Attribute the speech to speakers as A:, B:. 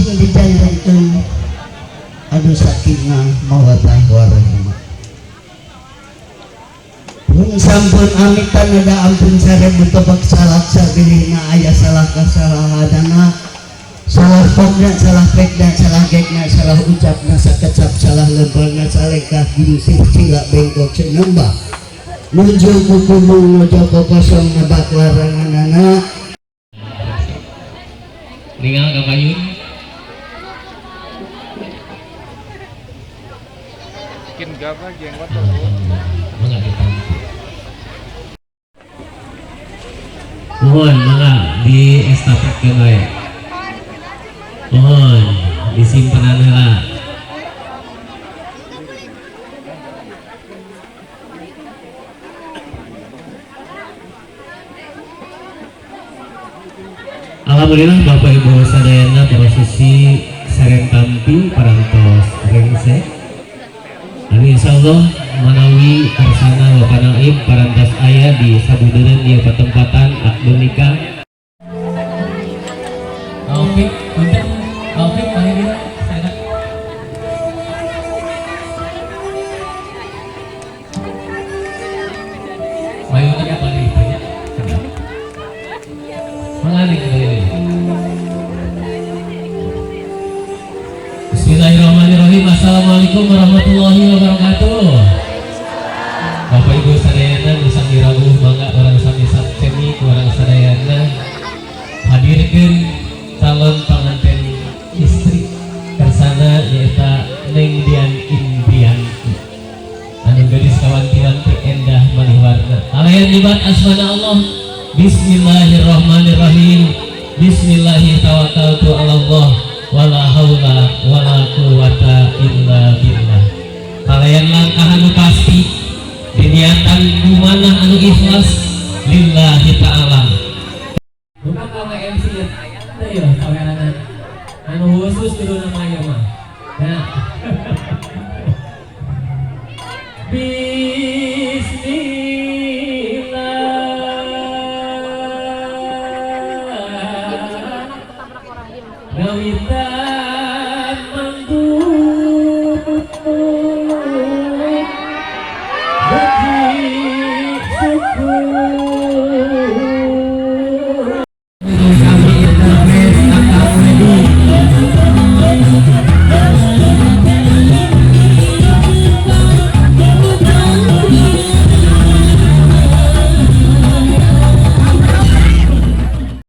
A: Sing dijantenkeun anu sakinah mawaddah warahmah. Pun sampun amitan ada ampun sarebu tebak salah sabilina aya salah kasalahanana, salah pokna, salah pekna, salah gekna, salah ucapna, sakecap salah lempangna, salekah gingsir sila bengkok senembah nuju kukumung nuju kosong nebak laranganana.
B: Ningal ka payun.
C: Bikin gabah jenggot tuh.
B: Mangga ditampi. Mohon mangga di estafetkeun wae. Mohon disimpenan heula. Alhamdulillah Bapak Ibu sadayana, prosesi seren tampi parantos rengse. Dan insyaallah manawi karsana Bapak Naib parantos aya di sabudeureun ieu patempatan akad nikah. Taufik, punten, Taufik paling dia saya. Mayuna ya paling banyak. Mengalir kembali. Bismillahirrahmanirrahim. Assalamualaikum warahmatullahi wabarakatuh. Bapak Ibu sadayana nu sami rawuh, mangga urang sami cemi urang sadayana hadirkeun calon panganten istri kersana, nyaeta Neng Dian Indrianti anu gadis kawanti-wanti endah malih warna. Kalayan nyebat asmana Allah. Bismillahirrahmanirrahim. Bismillahirrahmanirrahim. Allah wala haula wala quwata illa billah. Kalayan langkah anu pasti, diniatan kumanah anu ikhlas lillahi ta'ala. Bukan kalau MC ya, ya kameranan anu khusus kudu nama ieu mah. Nah. Bismillah. Ngawitan.